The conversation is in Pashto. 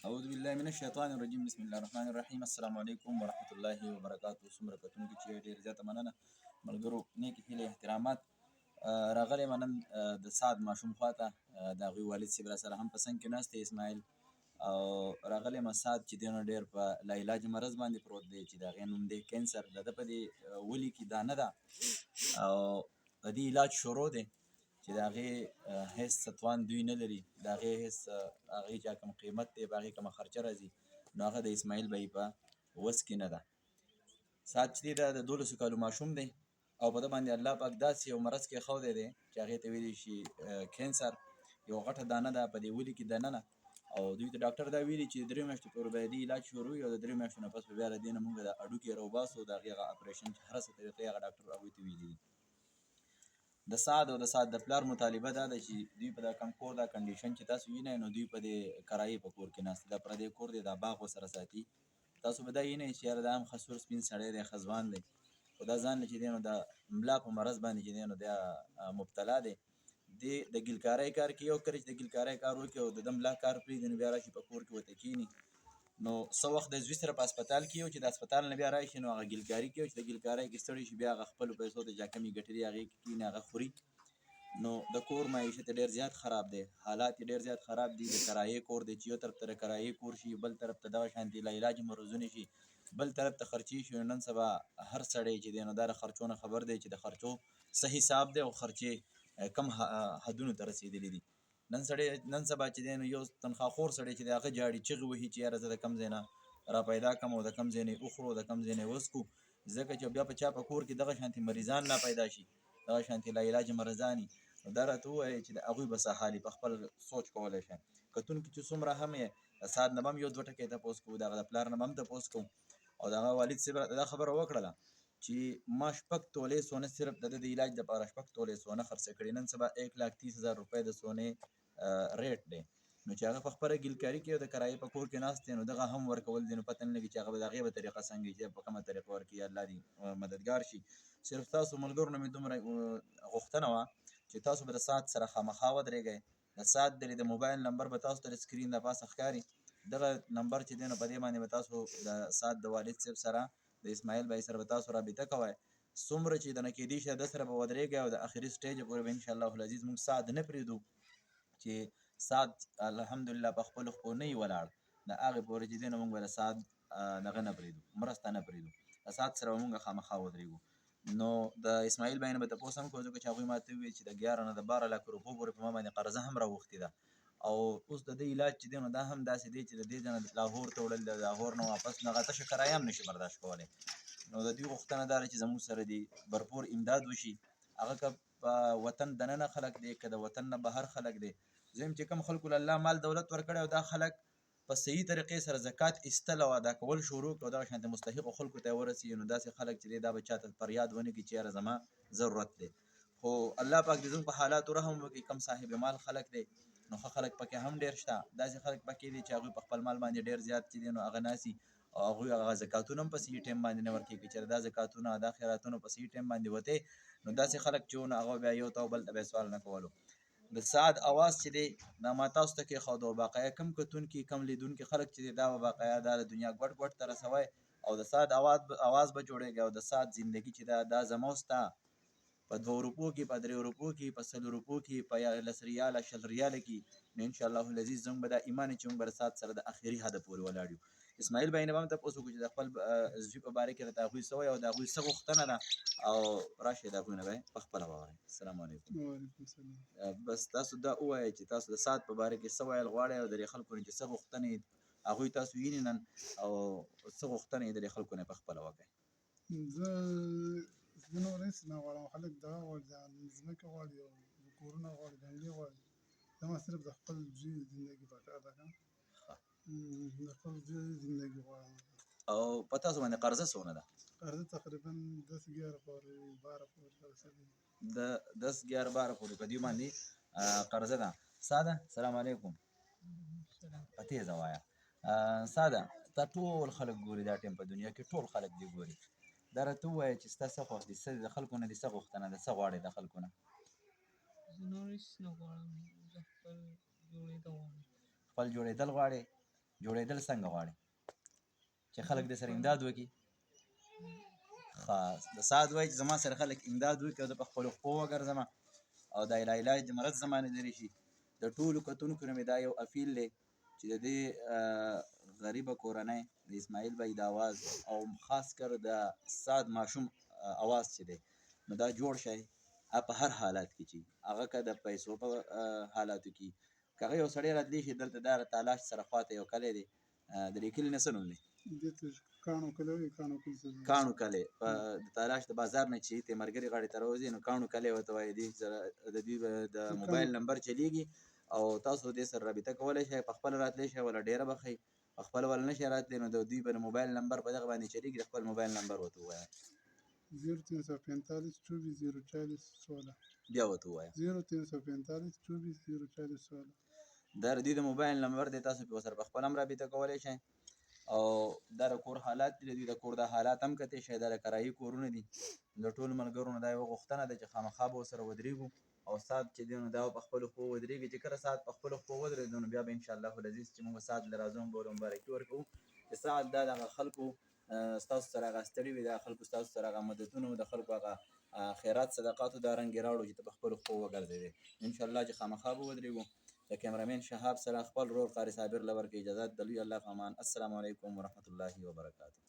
اعوذ بالله من الشیطان الرجیم، بسم الله الرحمن الرحیم. السلام علیکم ورحمت الله وبرکاته. څومره کتونکي چې ډېر زیاته مننه ملګرو، نیکې هیلې، احترامات. راغلی یم نن د سعد ماشوم خواته، د هغوی والد صاحب راسره هم په څنګ کې ناست دی اسماعیل. او راغلی یم، سعد چې دی نو ډېر په لاعلاج مرض باندې پروت دی چې د هغې نوم دی کینسر. د ده په دې ولي کې دانه ده او د دې علاج شروع دی چې د هغې هېڅ څه توان دوی نه لري، د هغې هېڅ هغې چې کوم قیمت دی، په هغې کومه خرچه راځي، نو هغه د اسماعیل بای په وس کې نه ده. سعد چې دی دا د 12 کالو ماشوم دی او په ده باندې الله پاک داسې یو مرض کېښودی دی چې هغې ته ویلی شي کینسر. یو غټه دانه ده په دې ولي کې دننه، او دوی ته ډاکټر دا ویلي چې 3 میاشتو پورې به د دې علاج شروع وي او د 3 میاشتو نه پس به بیا له دې نه موږ د هډوکي راوباسو، د هغې هغه اپریشن چې هر څه طریقې هغه ډاکټر هغوی ته ویلي دي. د سعد او د سعد د پلار مطالبه دا ده چې دوی په دا کم کور، دا کنډیشن چې تاسو وینئ، نو دوی په دې کرایې په کور کې ناست دي. دا پردی کور دی، دا باغ ورسره ساتي. تاسو به دا وینئ چې یاره دا هم ښه سور سپین سړی دی، ښه ځوان دی، خو دا ځان له چې دی نو دا ملا په مرض باندې چې دی نو دا مبتلا دی. دی د ګیلکارۍ کار کوي او کله چې د ګیلکارۍ کار وکړي او د ده ملا کار پرېږدي، نو بیا راشي په کور کې ورته کښېني. نو څه وخت د زوی سره په هسپتال کې، چې د هسپتال نه بیا راشي نو هغه ګیلکاري کوي، چې د ګیلکارۍ کې ستړی شي بیا هغه خپلو پیسو ته چې کمې ګټلي هغې کې کښېني، هغه خوري. نو د کور معیشت ډېر زیات خراب دی، حالات یې ډېر زیات خراب دي. د کرایې کور دی چې یو طرف ته د کرایې کور شي، بل طرف ته دغه شانتې لاعلاج مرضونه شي، بل طرف ته خرچې شي. نو نن سبا هر سړی چې دی نو دا د خرچو نه خبر دی چې د خرچو څه حساب دی او خرچې کم حدونو ته رسېدلي دي. نن سړی نن سبا چې دی نو یو تنخوا خور سړی چې دی هغه جاړي، چغې وهي چې یاره زه د کم ځای نه را پیدا کړم او د کم ځای نه یې وخورو، د کم ځای نه یې وڅکو، ځکه چې بیا په چا په کور کې دغه شانتې مریضان لا پیدا شي، دغه شانتې لاعلاج مرضان. نو دا راته ووایه چې د هغوی به څه حال، په خپل سوچ کولی شي. کتونکي چې څومره هم یې، د سعد نه به هم یو دوه ټکي تپوس کوو، د هغه د پلار نه به هم تپوس کوو. او د هغه والد صاحب راته دا خبره وکړله چې ما 6 تولې سونه صرف د ده د علاج دپاره 6 تولې سونه خرڅه کړې. نن سبا 1,30,000 روپۍ د سونې ریټ دی. نو چې هغه په خپله ګیلکاري کوي او د کرایې په کور کې ناست دی، نو دغه هم ورکول دي. نو پته نه لګي چې هغه به د هغې به طریقه څنګه وي، چې په کومه طریقه ورکوي. الله دې مددګار شي. صرف تاسو ملګرو نه مې دومره غوښتنه وه چې تاسو به د ساعت سره خامخا ودرېږئ. د ساعت د موبایل نمبر به تاسو ته د سکرین د پاسه ښکاري. دغه نمبر چې دی نو په دې باندې به تاسو د ساعت د والد صاحب سره، د اسماعیل بای سره به تاسو رابطه کوئ. څومره چې د نه کېدی شي د سره به ودرېږئ او د اخري سټیج پورې به انشاءالله العزیز موږ ساعت نه پرېږدو چې ساعت الحمدلله په خپلو خپو نه وي ولاړ، د هغې پورې چې دی نو موږ به د ساعت دغه نه پرېږدو، مرسته نه پرېږدو، د ساعت سره به موږ خامخا ودرېږو. نو د اسماعیل بای نه به تپوس هم کوو، ځکه چې هغوی ماته وویل چې د 11 نه د 12 لاکو روپو پورې په ما باندې قرضه هم راوښتې ده. او اوس د دې علاج چې دی نو دا هم داسې دی چې د دې ځای نه لاهور ته وړل، د لاهور نه واپس، نو هغه تشه کرایه هم نشي برداشت کولی. نو د دوی غوښتنه دا ده چې زموږ سره دې برپور امداد وشي، هغه که په وطن دننه خلک دی که د وطن نه بهر خلک دی. زه چې کوم خلکو له الله مال دولت ورکړی او دا خلک په صحیح طریقې سره زکات ایستل او ادا کول شروع کړي او دغه شانتې مستحقو خلکو ته ورسېږي، نو داسې خلک چې دی دا به چاته فریاد ونه کړي چې یاره زما ضرورت دی. خو الله پاک دې زموږ په حالاتو رحم وکړي. کم صاحب مال خلک دی نو ښه خلک پکې هم ډېر شته، داسې خلک پکې دي چې هغوی په خپل مال باندې ډېر زیات چې دی نو هغه ناسي او هغوی هغه زکاتونه هم په صحیح ټایم باندې نه ورکوي. که چېرې دا زکاتونه دا خیراتونه په صحیح ټایم باندې وتی نو داسې خلک چې وو نو هغه بیا یو ته او بل ته به یې سوال نه کولو. د سعد اواز چې دی دا ما تاسو ته کېښود او باقاعده کم کتونکي کم لیدونکي خلک چې دی دا به باقاعده دا د دنیا ګوټ ګوټ ته رسوی او د سعد اواز به جوړېږي. او د سعد زندگي چې ده دا زما او ستا په 2 روپو کې، په 3 روپو کې، په 100 روپو کې، په 10 ریاله 20 ریاله کې، نو انشاءالله العزیز زموږ به دا ایمان چې موږ به د سعد سره د اخري حده پورې ولاړ یو. اسماعیل بای نه به هم تپوس وکړو چې د خپل زوی په باره کې راته هغوی څه وایي او د هغوی څه غوښتنه ده، او راشئ د هغوی نه به یې په خپله واورئ. السلام علیکم. وعلیکم السلام. بس تاسو دا ووایئ چې تاسو د سعد په باره کې څه ویل غواړئ او د دې خلکو نه چې څه غوښتنې هغوی تاسو ویني نن او څه غوښتنې یې د دې خلکو نه په خپله وکړئ. زه نور هېڅ نه غواړم. خلک دغه غواړي، د ځمکه غواړي او کورونه غواړي، بنګلې غواړي. زما صرف د خپل زوی زندګي پکار ده، که د خپل زوی زندګي غواړم. او په تاسو باندې قرضه څونه ده؟ قرضه تقریبا 10 11 پورې 12 پورې رسېدلې. د 10 11 12 پورې په دې باندې قرضه ده. ساده السلام علیکم. په تېزه وایه. ساده تا ټول خلک ګوري دا ټایم په دنیا کې ټول خلک دې ګوري، دا راته ووایه چې ستا څه خوښ دي، څه د خلکو نه دې څه غوښتنه ده، څه غواړې د خلکو نه؟ زه نور هېڅ نه غواړم، زه خپل جوړېدل غواړم. خپل جوړېدل غواړې؟ جوړېدل څنګه غواړې؟ چې خلک دې سره امداد وکړي. ښه، د سعد وایي چې زما سره خلک امداد وکړي او زه په خپلو پښو وګرځم او دا لاعلاج مرض زما نه لرې شي. د ټولو کتونکو نه مې دا یو اپیل دی چې د دې غریبه کورنۍ د اسماعیل بای د اواز او خاص کر د سعد ماشوم اواز چې دی نو دا جوړ شي په هر حالت کې، چې هغه که د پیسو په حالاتو کې، که هغه یو سړی راتلی شي دلته دا تالاش سره خواته یو کلی دی، د دې کلي نه څه نوم دی؟ دې ته کاڼو کلی وایي، کاڼو کلي ته. کاڼو کلی په د تالاش د بازار نه چې تیمرګري غاړې ته راوځي نو کاڼو کلی ورته وایي. دې سره د دوی د موبایل نمبر چلیږي او تاسو دې سره رابطه کولی شئ، په خپله راتلی شئ، ولا ډېره به ښه وي. په خپله ولا نه شئ راتلی نو د دوی په موبایل نمبر په دغه باندې چلیږي، د خپل موبایل نمبر ورته ووایه. 0345 24 040 16. بیا ورته ووایه. 0345 24 040 16. دا د دوی د موبایل نمبر دی، تاسو په سره په خپله هم رابطه کولی شئ. او دا د کور حالات دي، د دوی د کور دا حالات هم کتی شئ، دا د کرایي کورونه دي. د ټولو ملګرو نه دا یوه غوښتنه ده چې خامخا به ورسره ودرېږو او سعد چې دی نو دا به په خپلو پښو ودرېږي. چې کله سعد په خپلو پښو ودرېدو نو بیا به انشاءالله العزیز چې موږ سعد له راځو موږ به ورته مبارکي ورکوو چې سعد دا دغه خلکو ستاسو سره هغه ستړي وي، دا خلکو ستاسو سره هغه مددونه، د خلکو هغه خیرات صدقاتو دا رنګ یې راوړو چې ته په خپلو پښو وګرځېدې. انشاءالله چې خامخا به ودرېږو. د کیمرامین شهاب سره خپل ورور قاري صابر له ورکړي اجازت. د لوی الله په امان. السلام علیکم ورحمت الله وبرکاته.